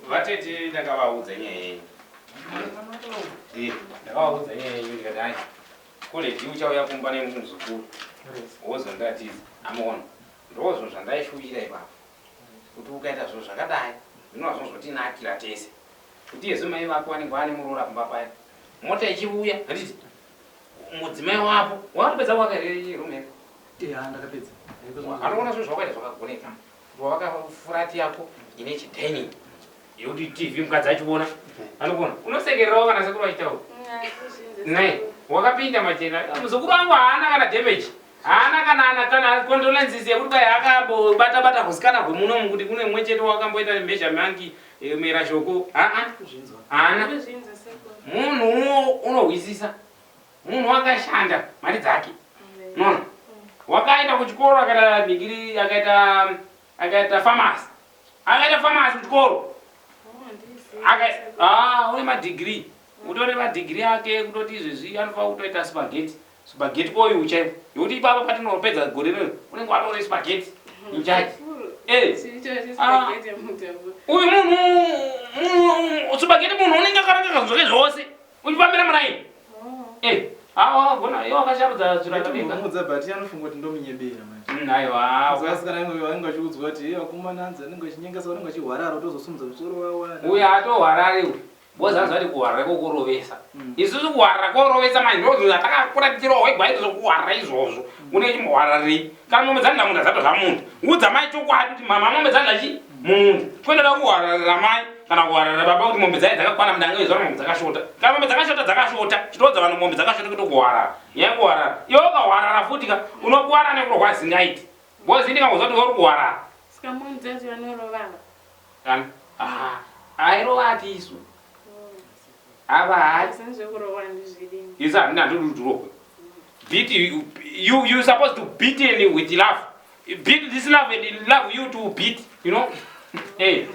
Vatete ndakavaudza nyaya yenyu. Eh, ndakavaudza nyaya yenyu ndikati hai. College uchauya kumba nemuzukuru. Wozondiratidza. Amuona. Ndozvo zvandaishuvira ipapo. Kuti ukaita zvinhu zvakadai, zvinova zvinhu zvotinakira tese. Kuti iyezve mai vako vanenge vane muroora kumba paya. Mota ichiuya, handiti? Mudzimai wapo, wakatopedza kuwaka here room yako? Yeah, ndakapedza. Anoona zvinhu zvawakaita zvakagoneka. Wavaka furati yako ine chidining yekuti TV mukadzi achiona. Anokuona. Unosekererawo kana sekuru vachitaura. Nei, wakapinda machena. Muzukuru wangu haana kana damage. Haana kana ana kana condolences yekuti kwai akabata bata kusikana kwemuno kuti kune mumwe chete wakamboita measurement eh, mera shoko. Aa. Haana. Munhu unohwisisa. Munhu wakashanda mari dzake. Unoona? Wakaenda kuchikoro akaita dhigiri akaita akaita pharmacy. Akaita pharmacy kuchikoro. Aka ah une madegree. Utore madegree ake kutoti izvezvi anofanira kutoita spaghetti. Spaghetti koyu chaivo. Yekuti ipapa patinopedza gore rino unenge watore spaghetti. In charge. Eh. Ah. Uyu munhu munhu spaghetti munhu unenge akaranga kazvoke zvose. Uchifambira muraini. Eh, awa wagona iwe wakasharudza zviro akabika. Ndinomuudza but anofunga kuti ndomunyebera manje. Mm, aiwa. Vasikana vanenge vanenge vachiudzwa kuti hey vakomana hanzi vanenge vachinyengesa vanenge vachihwarara utozosumudza musoro wawana. Uyu atohwarari uyu. Boza anzi vati kuhwarara kokurovesa. Isusu kuhwarara korovesa manje ndozvo zvatakakura tichirohwa igwa izvo kuhwarara izvozvo. Une chimbohwararei? Kana mombe dzanhu munda dzato zvamunda. Udza mai chokwadi kuti mama mombe dzanhu chi mumunda. Kwenda kuhwararira mai kana kuhwararira baba kuti mombe dzaye dzakakwana mudanga izvo mombe dzakashota. Kana mombe dzakashota dzakashota. Chitoudza vanhu mombe dzakashota kuti kuhwarara. Nyaya kuhwarara. Iwe ukahwarara futi ka unokuwara nekurohwa zingaiti. Bozi ndikangozwa kuti uri kuhwarara. Saka mombe dzacho vanorovana. Kana aha airova ati isu. Ava hayi. Asi zvekurohwa handizvidi. Isu handina ndodudurokwe. Beat you, you you supposed to beat and with love. Beat this love and love you to beat, you know? Hey.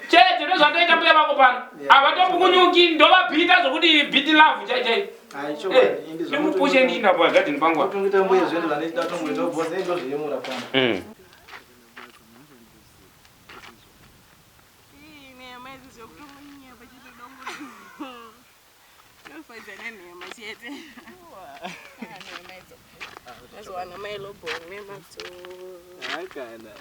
Chete ndozvandoita mbuya vako pano. Havatopukunyuki ndovabhita zvokuti beat love chai chai. Hayi chokwadi ende Ndikupushe ndinda pa garden pangu. apa. Kutongoita mbuya zvende zvanoita tongoita boss ndozviyemura pano. Ndofadza nenhema chete. Nhema idzo. Mazowana mai Lobong nemadzo. Hakana.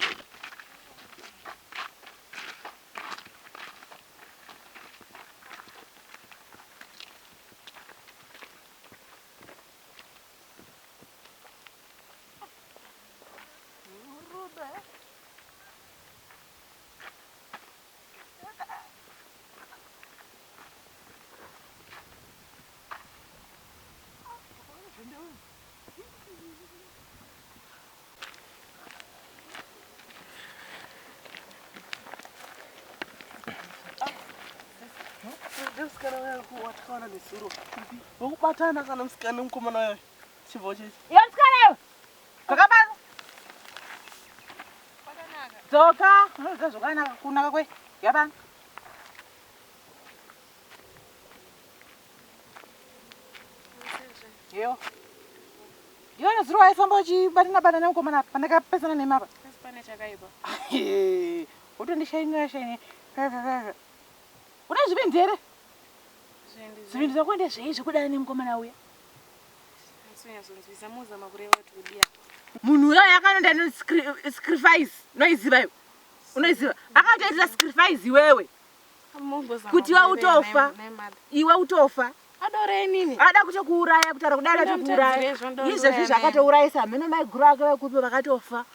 Musikana uya watakaona nezuro vokubatana kana musikana nemukomana uya chibva uchichi Iwe musikana iwe. Dzoka pano. Dzoka. Unoziva zvakanaka kunaka kwe. Yapano. Yo. Iwe nezuro waifamba uchibatana batana nemukomana apa pandakapesana nemi apa. Asi pane chakaipa. Wotondishainira shainira. Une zvivindi here? Zvivindi Zvivindi zvako ndezvei zvekudana nemukomana uya? Ndisonyazonzwisa muzama kureva kuti kudii apa. Munhu uyo akanonda no sacrifice unoiziva iwe unoiziva akatoitira sacrifice iwewe Mumbozama Kuti iwe kurevei utofa. nhai mother. iwe utofa Adorei nini? ada kutokuuraya kutaura kudai ada kutokuuraya Ndamutadzirei zvandondiuraya izvezvi naye. zvakatourayisa hameno maiguru ake vekupi vakatofa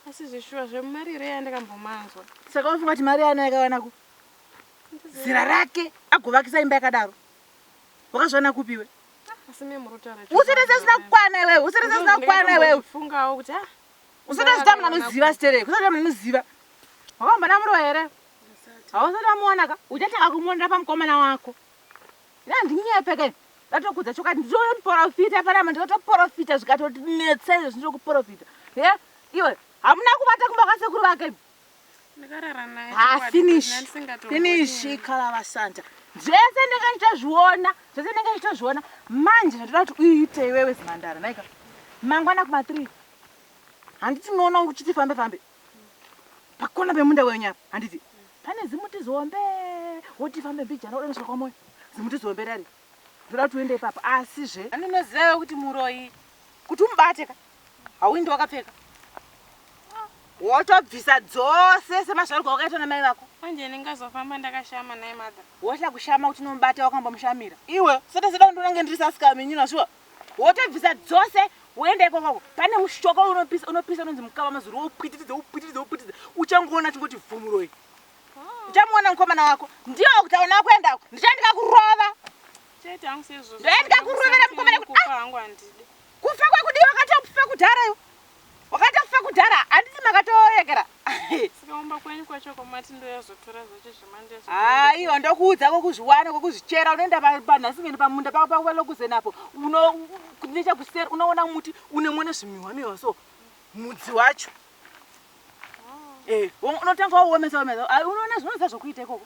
Asi zveshuwa zvemumariro yandakambomanzwa. saka unofunga kuti mari yana yakawana ku zera rake agovakisa imba yakadaro wakazviwana kupi iwe Asi me muri kutaura usati sasina kukwana iwewe usati sasina kukwana iwewe Fungawo kuti ah usati zita munhu anoziva stereki usati munhu anoziva wakambona muro here hausati wamuona ka uchatanga kumuonera pamukomana wako nandinyepe ke ndatokudza chokwadi ndinotoprofita panapa ndinotoprofita zvikatotinetsa izvo zvinokuprofita ye iwe hamuna kubata kumba kwasekuru vake ndakarara naye. ha chokwadi, finish but ndandisingatombodi. finish kalavasanta zvese ndinenge ndichitozviona zvese ndinenge ndichitozviona manje zvandoda kuti uite iwewe zimhandara naika mangwana kuma 3 handiti unoona uchiti fambe fambe pakona pemunda wenyu apa handiti Pane zimuti zihombe woti fambe mbijana uda nosvika kwamoyo. Zimuti zihombe rari. Ndoda kuti uende ipapo asi zve andinoziva kuti muroyi kuti umubate ka hauindi wakapfeka. Wotobvisa dzose semazvarwa wakaitwa namai vako. Manje ndingazofamba ndakashama naye mother. Wotya kushama kuti unomubata wakambomushamira. Iwe usati sida ndonange ndiri sasikami nyina shuwa. Wotobvisa dzose woenda ikokoko. Pane mushoka unopisa unopisa unonzi mukava mazuru wopwititidza wopwititidza wopwititidza uchangoona achingoti vhumuroyi. Uchamuona mukomana wako. Ndiyo kuti aona kuendako. Ndichandika kurova. Chete hangu sezvozvo. Ndaendika kurovera mukomana kuti kufa hangu handidi. Kufa kwekudii wakatofa kudhara iwe. Wakatofa kudhara handiti makatoregera. Saka kumba kwenyu kwacho kwamati ndoyazotora zvacho zvemandezo. Aiwa ndokuudza kwekuzviwana kwekuzvichera unoenda panhasi ngeni pamunda palokuzenapo uno nechakuseri unoona muti unemwe nezvimihwa mihwa so mudzi wacho. Eh, unotanga wauomesa omesa. Ai unoona zvinoza zvokuita ikoko.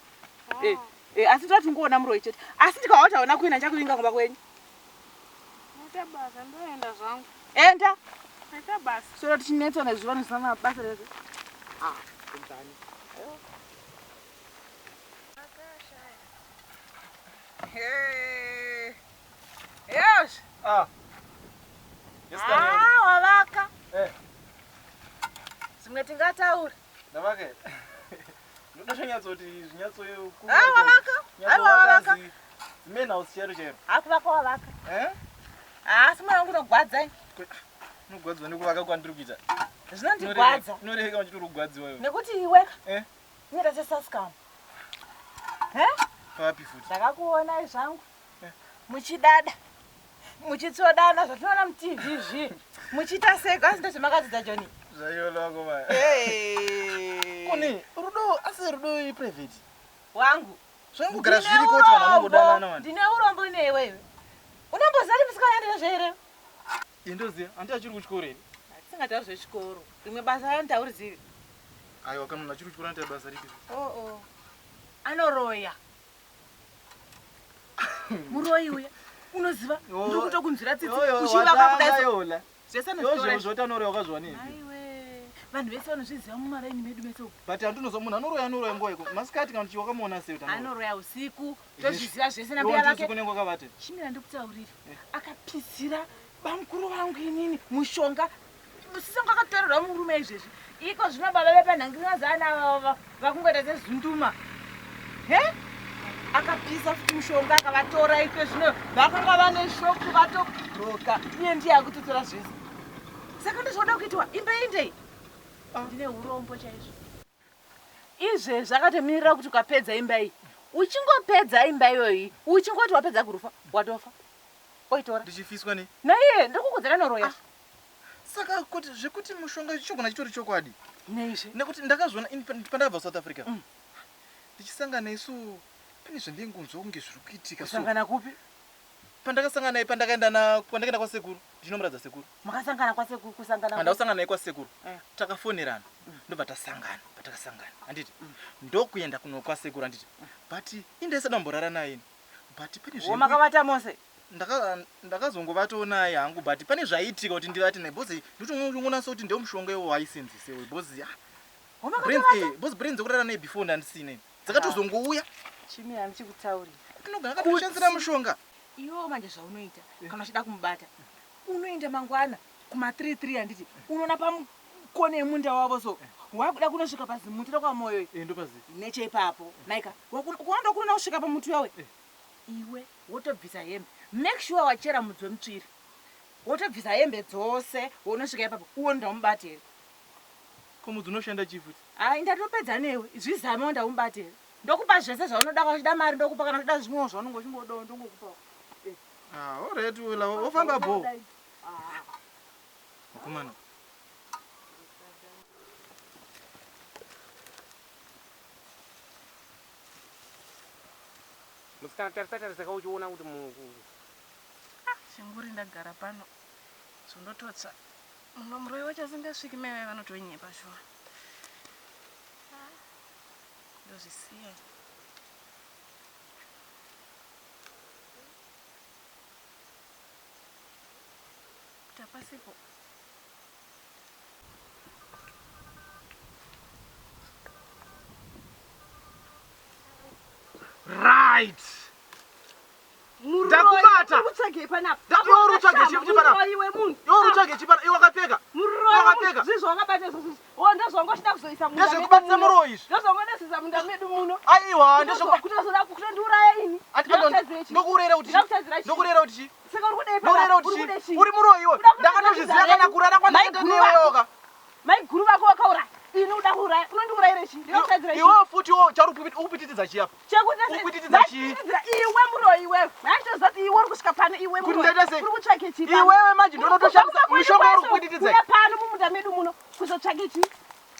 Eh, eh asi ndoti ungoona muroyi chete. Asi ndikaona kuti hauna kuina ndichakuvinga kumba kwenyu. Maita basa ndoenda zvangu. Enda. Maita basa. Sora tichinetsana zuva nezvisina mabasa rese. Ah, kumbani. Hey. Yes. Ah. Yes, Daniel. Ah, wavaka. Eh. Zvimwe tingataura. Ndavaka. Ndoda zvanyatsoti zvinyatsoyo. Ah, wavaka. Aiwa wavaka. Main house chero chero. Hakuvaka wavaka. Eh? Ah, asi mwana wangu unogwadza. Unogwadzwa nekuvaka kwandiri kuita. Zvinondigwadza. Unoreka uchitori kugwadziwa iwe. Nekuti iwe Eh? unoita sesaskam. Eh? Papi futi. Ndakakuonai zvangu. Muchidada. Muchitsodana zvatinoona muTV zvi. Muchiita seko asi ndozvamakadzidza Johnny. Zvaiona wako maya. Hey. Kune rudo asi rudo iprivate. Wangu. Zvangogara zviri kuti vanhu vanongodanana vanhu. Ndine urombo newe iwe. Unomboziva kuti musikana ndine zvehere? Indoziva, handi achiri kuchikoro here? Tisingatauri zvechikoro. Rimwe basa ranotaurizivi. Aiwa kana munhu achiri kuchikoro anoita basa ripi? Oh oh. Anoroya. Muroyi uya. Unoziva? Ndiri kutokunzwira tsitsi uchivaka kudai so. Yola. Zvese Yozvo anozvitora. zvoti anoroya wakazviwanepi? Aiwe. Vanhu vese vanozviziva mumaraini medu mese umu. But handinozo munhu anoroya anoroya nguwa iko. Masikati kana kuti wakamuona sei kuti anoroya? Anoroya usiku. Tozviziva zvese Iwe nambuya ndiwe vake. usiku unenge wakavata. Chimira ndikutaurire. Akapisira bamukuru vangu inini mushonga. Sisangu akatorerwa murume izvezvi. Iko zvino baba vepanhangirina zana ava vakungoita sezunduma. He? Akapisa futi mushonga akavatora iko zvino vakanga vane shoku vatobroka. Iye ndiye akutotora zvese. Saka ndozvoda kuitwa imbe indei. Ndine urombo chaizvo. Izvezvi akatomirira kuti ukapedza imba iyi. Uchingopedza imba iyoyi, uchingoti wapedza kurufa, watofa. Oitora. Ndichifiswa nei? Naiye ndiri kukudzera noroya. Saka kuti zvekuti mushonga chogona chitori chokwadi. Neizve. Nekuti ndakazviona ini pandakabva South Africa. Ndichisangana isu pane zvandingonzwa kunge zviri kuitika so. Kusangana kupi? Pandakasangana naye pandakaenda na pandakaenda kwasekuru, ndichinomuratidza sekuru. Makasangana kwasekuru kusangana. Pandakasangana naye kwasekuru, Eh. takafonerana. Ndobva tasangana, patakasangana. Handiti. Ndokuenda kuno kwasekuru handiti. But indaisada kumborara naye ini. But pane Wo zviri makavata mose. Ndakazongovatawo naye hangu but pane zvaiitika kuti ndivate naye because ndinotoona sekuti ndiwo mushonga iwo waisenzese because ah, Wo brains makavata. eh, because brains dzekurara naye before ndandisina ini. Dzakatozongouya Chimira ndichikutaurira. tinogona akatoshandisira mushonga. Iwewo manje zvaunoita kana uchida kumubata. Unoenda mangwana kuma 33 handiti. Unoona pamukone yemunda wavo so. Wakuda kunosvika pazimuti rekwamoyo Eh ndopazi. necheipapo. Naika, wakuenda kunoona kusvika pamuti wawe. Iwe wotobvisa hembe. Make sure wachera mudzi wemutsviri. Wotobvisa hembe dzose wonosvika ipapo. Uone ndamubate here. Ko mudzi unoshanda chii futi? Hai ndatopedza newe. Zvizame ndamubate here. Ndokupa zvese zvaunoda kana uchida mari ndokupa kana uchida zvimwewo zvaunenge uchingodawo ndongokupawo. Ah, alright wela wofamba bho. Vakomana. Musikana tarisa tarisa uchiona kuti mu Chinguri ndagara pano. Zvondototsva. Mumwe muroyi wacho asingasviki mai vaye vanotonyepa shuwa. Ndozvisiya. Kuti hapasipo. Alright. Ndakubata. Uri panapa. Iwe uri kutsvage chii futi panapa? Muroyi wemunhu. Iwe uri kutsvage chii panapa? Iwe wakapfeka. Muroyi. Wakapfeka. Zvizvo zvawakabata izvozvo. Oh, ndozvanga uchida kuzoisa munda. Ndezvekubatisa muroyi izvi. Ndozvanga ndasiza munda medu muno. Aiwa, ndezvekuba. Kutozoda kutondiuraya ini. Ndakutadzira chii? Ndokuurayira kuti chii? Ndakutadzira chii? Ndokuurayira kuti chii? Saka uri kudei Ndokuurayira panapa? kuti Uri kudei chii? chii? Uri muroyi iwe. Uda kuda Ndakatozviziva kuda kana kurara kwandakaita Maiguru newe vako. woga. Maiguru vako vakauraya. Ini uda kuuraya. Unondiurayira chii? Ndakutadzira chii? Iwewe futi iwewe chauri ukupititidza chii apa? Ukupititidza chii? Chekutadzira iwe muroyi iwewe. Ndatoziva kuti iwe uri kusvika pano iwe Kuti muroyi. ndaita sei? Uri kutsvake chii pano? Iwewe manje ndonotoshandisa Uri mushonga uri kubva kupwititidza. Uya pano mumunda medu muno kuzotsvake chii?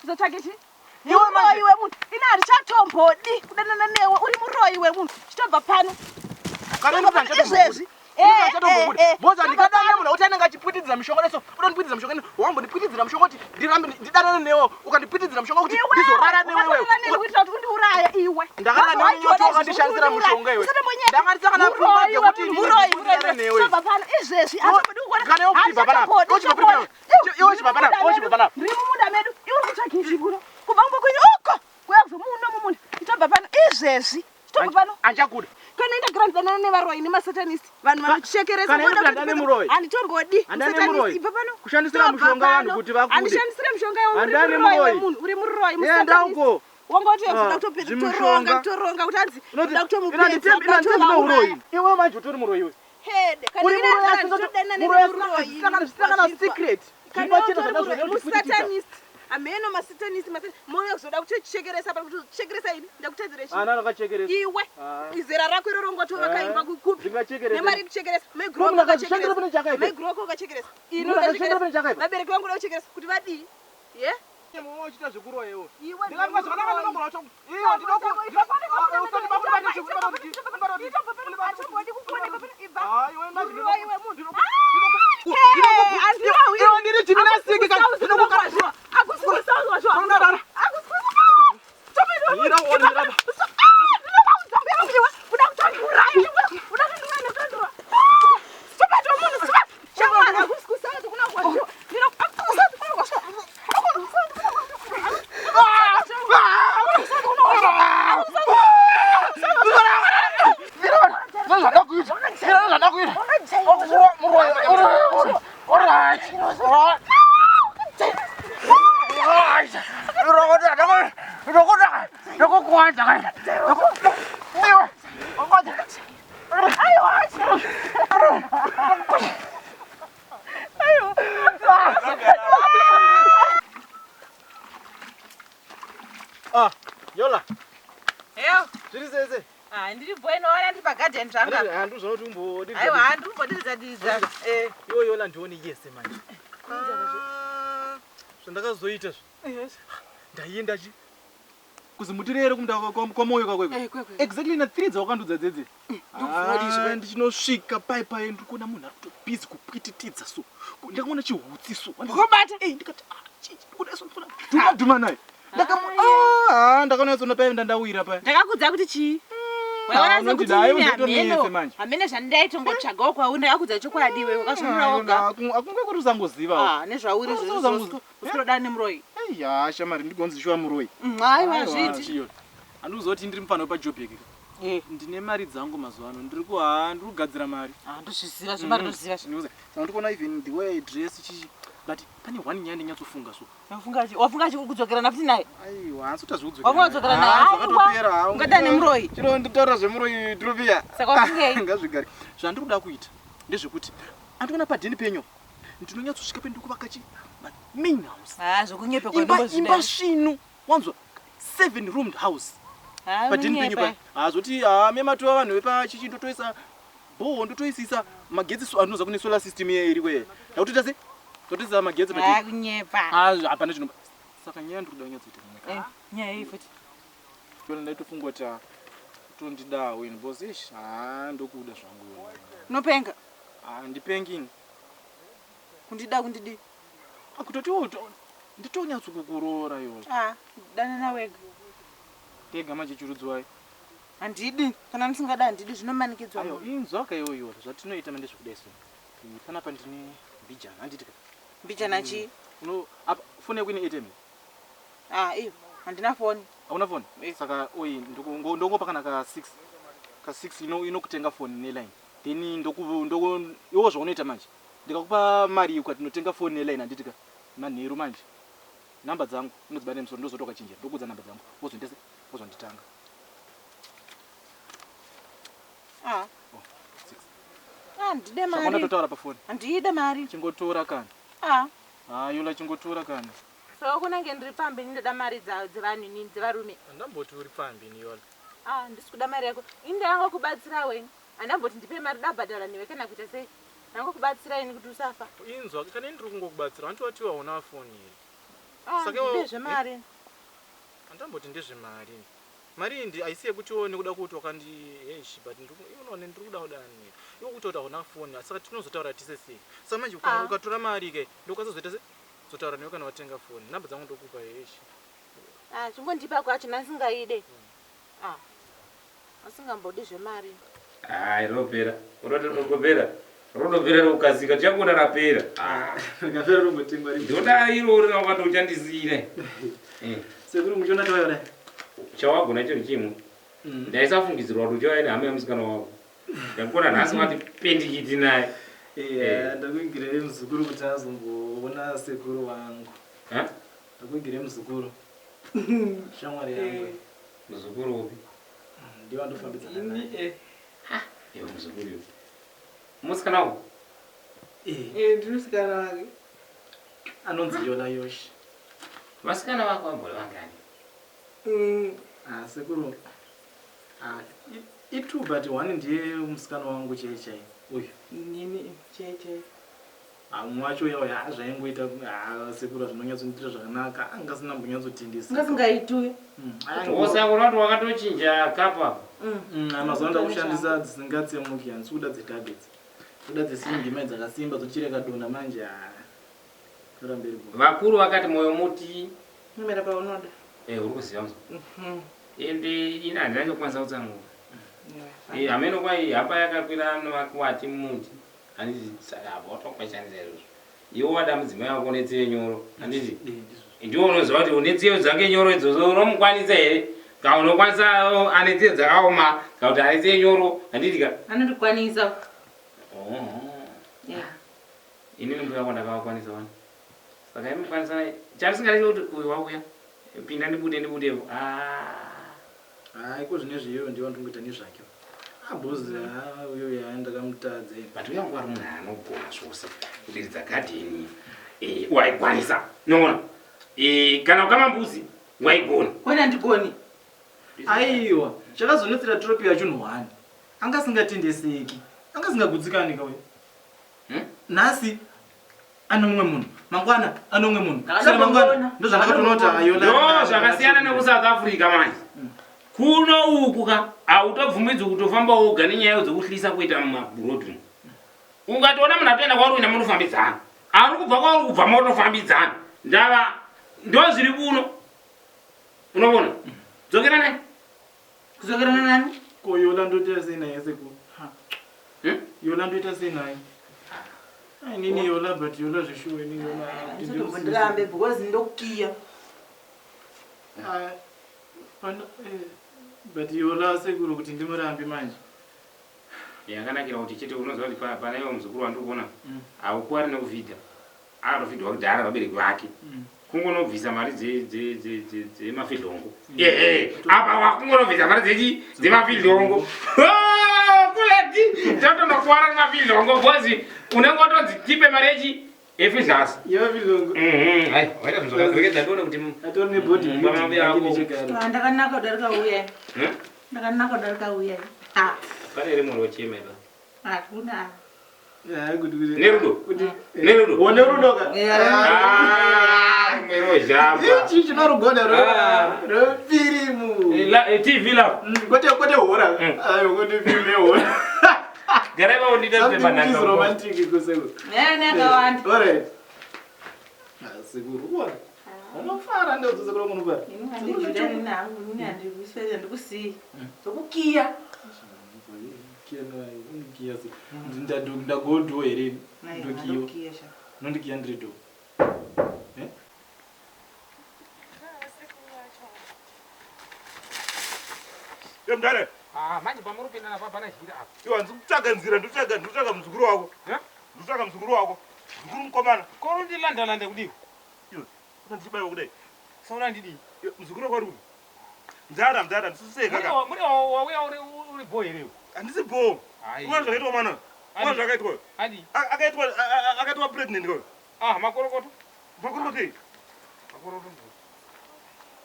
Kuzotsvake chii? Iwe manje- Muroyi wemunhu. Ini handichatombodi kudanana newe. Uri muroyi wemunhu. Chitobva pano. Kana ini kuti Izvezvi. handichatombokuda. Boza ndikadana nemunhu akuti anenge achipwitidzira mishonga neso. Unondipwitidzira mishonga neso. Wambondipwitidzira mishonga kuti ndirambe ndidanane newe. Ukandipwitidzira mishonga kuti ndizorara newe wewe. Kuitira kuti undiuraye iwe. Ndakarara newe nyoti wakandishandisira mushonga iwe. Ndanga ndisakana pfungwa dzekuti ndizorara newe. Tobva pano izvezvi. Hatombodi kukuona. Kana iwe uchibva panapa. Iwe uchibva panapa. Iwe uchibva panapa. Iwe uchibva panapa. Ndiri mumunda medu. Iwe uri kutsvaka ichi kuno. Kubva kumba kwenyu uko. Kuya kuzomuno mumunda. Tobva pano izvezvi. Tobva pano. Anchakuda. Kana ndagara ndidanana nevaroyi nemasatanist vanhu vanochekeresa Kana voda ine kuti handane muroyi. Handitombodi. Handane Musatanist, muroyi. ibva pano. Kushandisira Tobva mushonga vanhu pano. kuti vakude. Handishandisire mushonga iwe, uri Handane muroyi muroyi. wemunhu, uri muroyi Enda musatanist. uko. Wanga Ah, utokuda zvimushonga. kutoronga kutoronga kuti hanzi Unoti- uda kutomupedza ina nditembi neuroyi. Iwe manje utori muroyi iwe. Hede, kana Uri ine muroyi kana asi nditodanana muroyi nemuroyi, zvisina kana wazvinzwa. secret. Kana Zviri pachena utori zvandazvo muroyi, zvinotikwititidza. musatanist. Hameno masatanist, mouya kuzoda kutochekeresa pano kutochekeresa ini ndakutadzira chii? Ana akachekeresa. Iwe Ah. izera rako iroro ungatova imba kupi? Ndingachekeresa. Nemari yekuchekeresa. Ko munhu akazvishandira pane chakaipa? Maiguru wako wakachekeresa. Ini Munhu akazvishandira pane chakaipa? Vabereki vangu voda kuchekeresa kuti vadii? Ye? Mama uchiita zvekuroya iwe. Iwe Ndikati zvakanaka ndinogona kuto. Iwe ndinoku. Iwe ndiri gymnastic ka. Ah, Yola. Zviri sei sei? Ndiri bwenoona ndiri pagadheni zvanga. Handizvona kuti umbodiridza. Aiwa, handiri kumbodiridza diridza. Eh. Iwe Yola ndione yese manje. Ah, Zvandakazoita zvo. Ndaienda chi kuzimutirere kumunda kwamoyo kakwekwe. Exactly na 3 dzawakandudza dzedze. Ah, ndichinosvika pai pai ndiri kuona munhu ari kutobhizi kupwititidza so. Ndakaona chihutsi so. Wakabata? Eh, ndikati ah, chii chikuda so ndifuna dhuma dhuma naye. Ndakamu ah, ndakaona tsona pai ndandawira pai. Ndakakudza kuti chii? Ah, Waiona unondida, sekuti aiwa, inini ndotomiyese hameno. manje. Hameno zvandaitongotsvagawo kwauri ndakakudza chokwadi iwewe wakazvinura woga. Akunge kuti usangoziva. Ah, nezvauri Usangoziva. izvozvo usikurodana nemuroyi. Eya, shamari ndigonzi shuwa muroyi. Aiwa, hazviiti. Handikuzoti ndiri mufana wepaJobek. Eh. Ndine mari dzangu mazuva ano. Ndiri ku ha, ndiri kugadzira mari. Ah, ndozviziva zvemari ndozviziva. Ndikuziva. Saka ndikuona even the way I dress chichi. But pane one nyaya ndinyatsoffunga so. Wafunga chi? Wafunga chi kudzokerana futi naye? Aiwa, hansi utazviudzokera. Wafunga kudzokera naye? Ah, Aiwa. zvakatopera. Ungadana nemuroyi. Chiro nditaura zvemuroyi tropia. Saka wafungei? Ngazvigare. Zvandiri kuda kuita ndezvekuti andikuona padheni penyu. Ndinonyatsosvika pe ndikuvaka chi main house. Ah, zvokunyepa Imba imba svinu. Wanzwa? 7 roomed house. Ah, Padheni penyu pa. Hazvoti ha mematova vanhu vepachichi ndotoisa bhoho ndotoisisa magetsi so anoza kune solar system iye iri kweye. Ndakutoita se? Ndotoisa magetsi Ah, padheni. kunyepa. Ah, hapana chino. Saka nyaya ndiri kuda kunyatsoita mumwe. Eh, nyaya iyi futi. Yona ndaitofunga kuti ah, tondidawo ini because ish ah ndokuda zvangu yona. Unopenga. Ah ndipengi ini. Kundida kundidi. Ah, kutotiwo nditonyatsokukuroora yona. Ah, danana wega. Tega manje chirudzwai. Handidi. Kana ndisingada handidi zvinomanikidzwa. Ayo munhu. inzwaka iyoyo yona zvatinoita manje zvekudai so. Panapa ndine mbijana handiti ka. Mbijana chii? Uno apa foni yako ine ATM. Ah, iyo. Handina foni. Hauna foni? Eh. Saka oyi ndongopa kana ka 6. Ka 6 ino inokutenga phone neline. Then ndoku ndoku iwo zvaunoita manje. Ndikakupa mari ukati unotenga phone neline handiti ka. Manheru manje. Number dzangu unodzibata nemusoro ndozoti wakachenjera. Ndokuudza number dzangu. Wozondiita sei? Wozonditanga. Ah. Oh, 6. Ah, ndide Zvakona mari. totaura pafoni. Handide mari. Chingotora kana. Ah. Ah, Yola chingotora kana. So kunenge ndiri pambi ini ndoda mari dzevanhu inini dzevarume. Andamboti uri pambi ini Yola. Ah, ndisi kuda mari yako. Ini ndangokubatsira weni. Andamboti ndipe mari dabhadhara newe kana kuita sei. Ndangokubatsira ini kuti usafa. Inzwa kana ini ndiri kungokubatsira. Hanti wati waona foni here? Ah, Saka ndide iwe- zvemari. Andamboti ndezvemari. Mari iyi ndi haisi yekuti iwe nekuda kuti wakandi eish but unoona ndiri kuda kudani. Iwe kuti hauna foni saka tinozotaura tise sei. Saka manje Ah. ukatora mari ke ndokwanisa kuzoita sei? Zotaura newe kana watenga foni. Namba dzangu ndokupa eish. Ah, chingondipa kwacho ndasingaide. Ah. Asingambodi zvemari. Hai, rinopera. Unoti rinogopera. Rinopera rokukasika. Tichakuona rapera. Ah. Rikapera rongotengwa rimwe. Ndoda iroro rawakati uchandisiira. Eh. Sekuru muchiona tauya kudai. Chawagona chinhu chimwe. Ndaisafungidzirwa kuti uchauya nehama yemusikana wako. Ndakuona nhasi wati pendikiti naye. Eh, ndakuigirai muzukuru kuti azomboona sekuru vangu. Ha? Ndakuigirai muzukuru. Shamwari yangu. Muzukuru upi? Ndiye wandofambidzana naye. Iwe muzukuru iwe. Musikana wako? Eh, Ndinosikana wake. anonzi Yola Yoshi. Vasikana vako vambori vangani? Ah, sekuru. Ah, i2 but one ndiye musikana wangu chaiye chaiye. Uyu. Nini chai chai. Ah, mumwe wacho uya uya zvaingoita ah, sekuru zvinonyatsondiitira zvakanaka anga asina kumbonyatsotendesa. Ngasingaitwi. Wosakura kuti wakatochinja kapa. Mazuva ano ndakushandisa dzisingatsemuki handisi kuda dzedhabhedzi. Kuda dzesimbi mai dzakasimba dzochireka dona manje ah. Tora mberi bho. Vakuru vakati moyo muti. Nomera paunoda. Eh, uri kuziva muzukuru. Ende ini handina chokukwanisa kutsanangura. Eh, hameno kwai hapa yakakwira novakwati muti. Handiti saka apa watokwashandisa izvozvo. Iwe wada mudzimai wako une tsiye nyoro. Handiti Eh, ndizvo. ndiwe unoziva kuti une tsiye dzake nyoro idzodzo unomukwanisa here? Kana unokwanisa oh, ane tsiye dzakaoma kana kuti ane tsiye nyoro handiti ka? Anondikwanisa. Oh. Yeah. Inini mbuya wako ndakavakwanisa wani. Saka imi mukwanisa chandisingadi kuti uyu wauya pinda ndibude ndibudepo. Ah. Ah, iko zvinezvi iyoyo ndiyo ndingoita nezvake. Ah, bozi ah, uyo ya ndakamutadza ini. But uya wangu ari munhu anogona zvose kudiridza gadheni eh, waikwanisa noona eh, kana kukama mbuzi waigona Kwani handigoni. Aiwa, chakazonetsera tropi yacho nhwani. Anga asingatendeseki. Anga asingagutsikani ka uyo. Hmm? Nhasi ane mumwe munhu, mangwana ane mumwe munhu. Ndakatomuona. Saka mangwana ndozvandakatoona kuti ayo ndo zvakasiyana nekuSouth Africa manje kuno uku ka hautobvumidzwi kutofamba woga nenyaya dzekuhlisa kuita mumabhurodhi ungatoona munhu atoenda kwauri kuenda munofambidzana ari kubva kwauri kubva monofambidzana ndava ndo zviri kuno unoona dzokera naye Kudzokerana nani? Ko Yola ndoita sei naye sekuru? Hmm? Yola ndoita sei naye? Ai nini Yola but Yola zveshuwa ini Yola. Ndirambe because ndokukiya. Ah, but Yola sekuru kuti ndimurambe manje. Yakanakira kuti chete unoziva kuti pana iwe muzukuru wandiri kuona haukuwari nekuvhidha akatofidhwa kudhara vabereki vake kungonobvisa mari dzemafidhlongo ehe apa wakungonobvisa mari dzechi dzemafidhlongo kuleti totonokuwara nemafidhlongo because unenge watonzi tipe mari yechi yefidhlasi Yemafidhlongo. Hai waita zvinhu zvakarekedza ndione kuti Atori nebody Mumba building yako. yake nechekare. Ah, ndakanaka kudarika uya. Hmm? Ndakanaka kudarika uya. Ah, pane here munhu wechema ipa hakuna. Ah, kuti kuti. nerudo Kuti nerudo Wo nerudo ka. Ah, rumwe rozhamba Ichi chinorugona Ah. ro firimu. TV love Kwete kwete hora. Ayo kwete firimu yehora. garai vaundita Something which is romantic kusekuru. Nene akawanda. All right. Ah, sekuru. Uona. Unofara ndio sekuru unofara. Ini handijudani nangu, ini handikuswera ndikusiyi. Ndokukiya. Kiya se. Ndagodho here ndokiyo. Ndokukiya sha. Nondikiya ndiri do. Eh? Ye mdare. Ah, manje pamuri kupinda napo hapana zhira apa. Iwe handisi kutsvaga nzira, ndikutsvaga ndikutsvaga muzukuru wako. Eh? Ndikutsvaga muzukuru wako. Muzukuru mukomana. Ko uri landa kudii? Iwe, unondibaiwa kudai. Saka unandidii? Iwe, muzukuru wako ari kupi? Mdhara, mdhara, ndisiseka ka. Muri wauya uri uri bho here iwe? Handisi bho. Hai. Unoona zvakaitwa mwana? Unoona zvakaitwa? Adi. Akaitwa akaitwa pregnant ko. Ah, makorokoto. Makorokoto ei? Makorokoto.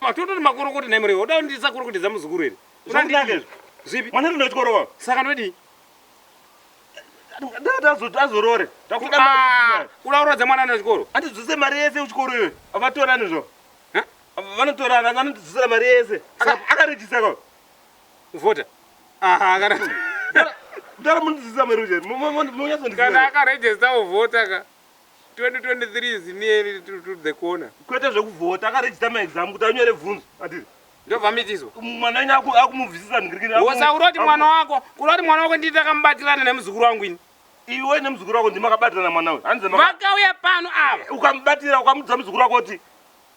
Matototi makorokoto nhai Murewa. Uda kundisakorokotedza muzukuru here? Zvakunaka izvi. Zvipi? Mwana ari kuchikoro kwa. Saka ndodii? Ndati azorore. Ndakuda Ah, mari. uda kuroodza mwana anoenda kuchikoro? Andidzose mari yese kuchikoro iyoyo. Avatorani zvo. Eh? Vanotorana, vanotidzosera mari yese. Akarejista ko. Kuvhota. Aha, kana Mdara mundidzosera mari uje. kana Munyatsondidzosera. akarejista kuvhota ka. 2023 is nearly to the corner. Kwete zvekuvhota, akarejista maexam kuti anyore bvunzo. Andiri. Ndobva mitiswa. Mwana wenyu akumubvisisa ndingirikini. Wosa uroti mwana wako, kuroti mwana wako nditi takamubatirana nemuzukuru wangu ini. Iwe nemuzukuru wako ndimi makabatirana mwana uyu. Hanzi Vakauya pano ava. ukamubatira ukamudza muzukuru wako kuti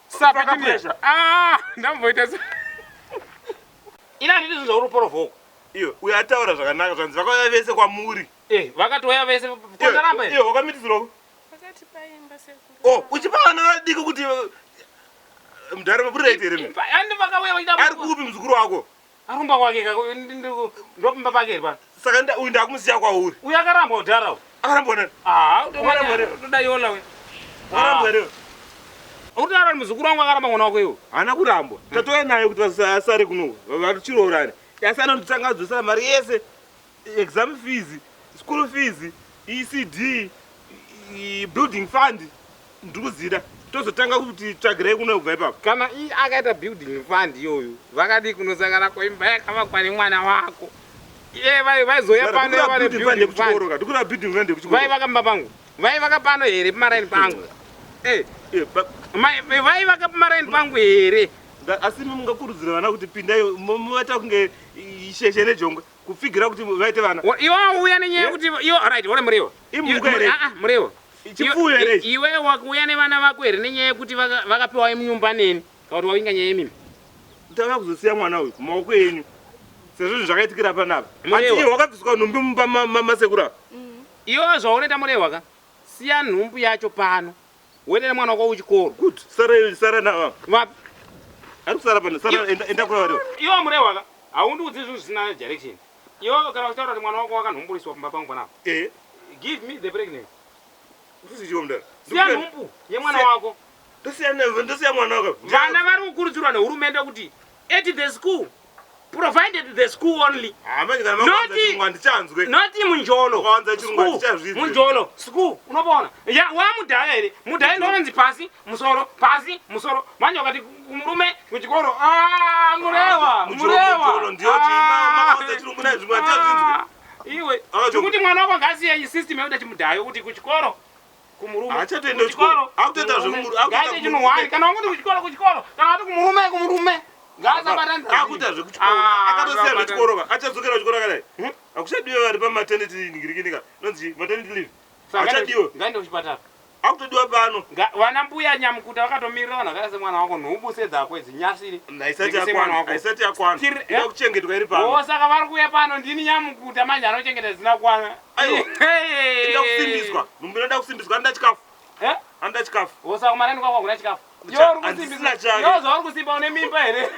Saka Sapatimia. pressure. Ah, ndamboita se. Ina handiti zvinhu zvauri porovhoko. Iwe uyo ataura zvakanaka zvanzi vakauya vese kwamuri. Eh, vakatouya vese kondaramba Iwe here. wakamitisirwa. Pakati paimba sekuru. Oh, uchipa vana vadiki kuti mudhara mapurira here mimi. Andi vakauya vachida Ari kupi muzukuru wako? Arumba kwake ka ndopimba pake here pano. Saka uyu ndakumusiya kwauri. Uyu akaramba kudhara uyu. Akarambwa nani? Ah, Wakarambwa here? toda yola we. Wakarambwa here? Uri kutaura kuti muzukuru wangu akaramba mwana wako iwe. Haana kurambwa. Tatouya naye kuti asare kuno. Vachiroorana. Asi anonditanga adzosera mari yese. Exam fees, school fees, ECD, building fund. Ndikuzida. Tozotanga kuti tsvagirei kuno kubva ipapo. Kana iye akaita building fund iyoyo, vakadii kunosangana kuimba yakavakwa nemwana wako. Iye vaizouya pano Ndikura vane building fund building fund. yekuchikoro ka. Ndikura building fund yekuchikoro. Vaivaka mumba pangu. Vaivaka pano here pamaraini pangu. Eh, Eh, vaivaka pamaraini pangu here. Asi imi mungakurudzira vana kuti pindai muvaita kunge sheshe nejongwe kupfigira kuti vaite vana. Iwe wauya nenyaya yekuti iwe right, ore Murewa. Imhuka here? Ah, ah, Murewa. Chipfuyo here ichi? Iwe wakuuya nevana vako here nenyaya yekuti vakapiwa munyumba neni kana kuti wavinga nyaya yemimba? Tava kuzosiya mwana uyu mumaoko enyu sezvo zvinhu zvakaitikira panapa. Murewa. Ati iye wakabviswa nhumbi mumba masekuru ava. Iwe zvaunoita Murewa ka, siya nhumbu yacho pano. Uende nemwana wako kuchikoro. Good. Sara sara nava. Vapi? Ari kusara pano. Sara enda enda kwa variwa. Iwe Murewa ka, haundiudzi zvinhu zvisina direction. Iwe kana uchitaura kuti mwana wako wakanhumburiswa pamba pangu panapa. Eh. Give me the pregnancy. Ndisichiwo mudara. Siya nhumbu yemwana wako. Ndosiya ndosiya mwana wako. Vana vari kukurudzirwa nehurumende kuti at the school provided the school only. Ah, manje kana makawanza chirungu handichanzwe. Not munjolo. Makawanza chirungu School. handichazvinzwi. Munjolo. School. Unopaona? Ya wamudhaya here? Mudhaya ndononzi pasi, musoro, pasi, musoro. Manje wakati kumurume kuchikoro. Ah, Murewa. Munjolo, Murewa. munjolo ndiyo chii? Makawanza chirungu naye zvimwe handichazvinzwi. Ah, Iwe, Ah, chikuti mwana wako ngasiye system yekuti chimudhayo kuti kuchikoro kumurume. Haachatoenda kuchikoro. Akutoita zvemuru- akutoita Ngaite chinhu kumurume. one. Kana wangoti kuchikoro kuchikoro, kana wati kumurume kumurume. Ngaasabatanidza. Akuita zvekuchikoro. Ah, Akatosiya zvechikoro ka. Achadzokera kuchikoro akadai. Hmm? Hakuchadiwe vari pamaternity ngirikinika. Nonzi maternity leave. Hachadiwe. Ngaende kuchipatara. Akutodiwa pano. Vana mbuya nyamukuta vakatomirira vanhu vakaita semwana wako nhubu sedzako idzi nyasiri. Haisati Dzikise mwana yakwana. wako. Haisati yakwana. Inoda kuchengetwa iri pano. Oh, saka vari kuuya pano ndini nyamukuta manje anochengeta zvisina kukwana. Aiwa. Hey. Inoda kusimbiswa. Nhumbu inoda kusimbiswa. Anoda chikafu. Eh? Anoda chikafu. Oh, saka kumarani kwako hakuna chikafu. Cha- Iwe uri handisina kusimbiswa. chake. Iwe zvauri kusimba une mimba here?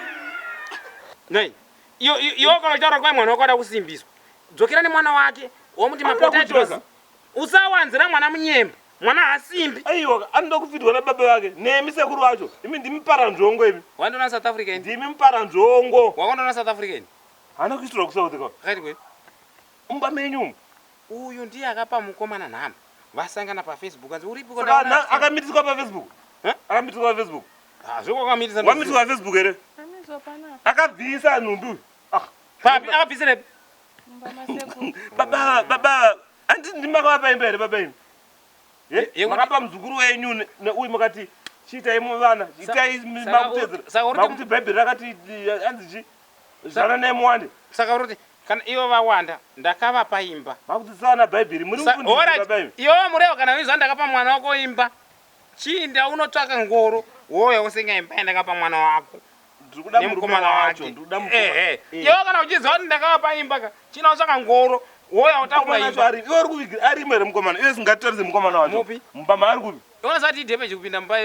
Nei. Iwe kana uchitaura kwai mwana wako ada kusimbiswa. Dzokera nemwana wake womuti Anoda mapotatoes. kudzoka. Usawanzira mwana munyemba. Mwana haasimbi. Aiwa, anoda kufidwa nababa vake. Nemi sekuru vacho. Imi ndimi paranzvongo imi. Wandiona South Africa ini? Ndimi muparanzvongo. Wakandiona South Africa ini? Haana kuitirwa kuSouth Africa. Akati kwe? Mumba menyu umu. Uyu ndiye akapa mukomana nhamba. Vasangana paFacebook anzi uripi Saka akamitiswa paFacebook. Eh? Akamitiswa paFacebook. Ah, zvekwakammitisa. Wamitiswa paFacebook here? Amiswa panapa Akabvisa nhumbi uyu. Ah, Papi akabvisirepi? mumba masekuru. baba baba andi ndimakavapa imba here baba imi? Eh? Yekuti- Makapa muzukuru wenyu neuyu makati chiitai vana, itai makutedzera. saka uri- Makuti Bhaibheri rakati anzi chi? Zvananai muwande. Saka uri kuti kana ivo vawanda ndakavapa imba. Makudzidzisa vana Bhaibheri muri mufundisi baba imi. Iwe Murewa kana uizwa ndakapa mwana wako imba. Chinda unotsvaka ngoro wouya wosenga imba yandakapa mwana wako. Ndiri kuda murume Nemukomana wacho, wake. ndiri kuda mukomana. Ehe. Eh. Iwe kana uchiziva kuti ndakavapa imba ka, china utsvaka ngoro, woya utakura Mukomana wacho imba. ari iwe uri kuvigira arimo here mukomana? Iwe singatarise mukomana wacho. Mupi? Mupamba ari kupi? Unosati idhemeji kupinda mumba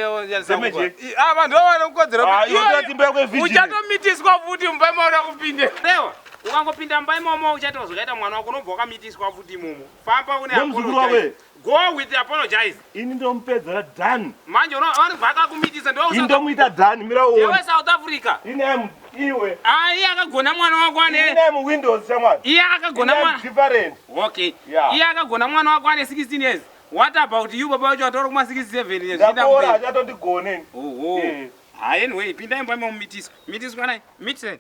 Damage? Ah, vanhu vava vanokodzera Ah, iwe toda imba yako yevirgin. Uchatomitiswa futi mumba imomo kupinde. Rewa, ukangopinda mumba imomo uchaita zvakaita mwana wako unobva wakamitiswa futi imomo. Famba une Nemuzukuru apologize. wako Go with the apologize. Ini ndomupedzera done. Manje vanobva akakumitisa Ini ndewe ndomuita done mira uone. South Africa. Ini am iwe. Ah, iye akagona mwana wako ane Ini am Windows shamwari. iye akagona Ini am mwana different. Okay. Yeah. Iye akagona mwana wako ane 16 years. What about you baba wacho atori kuma 67 years? Ndakora achatondigone. Oho. Eh. Hayi anyway, pinda imba imomo mitiswa. Mitiswa nai. Mitise.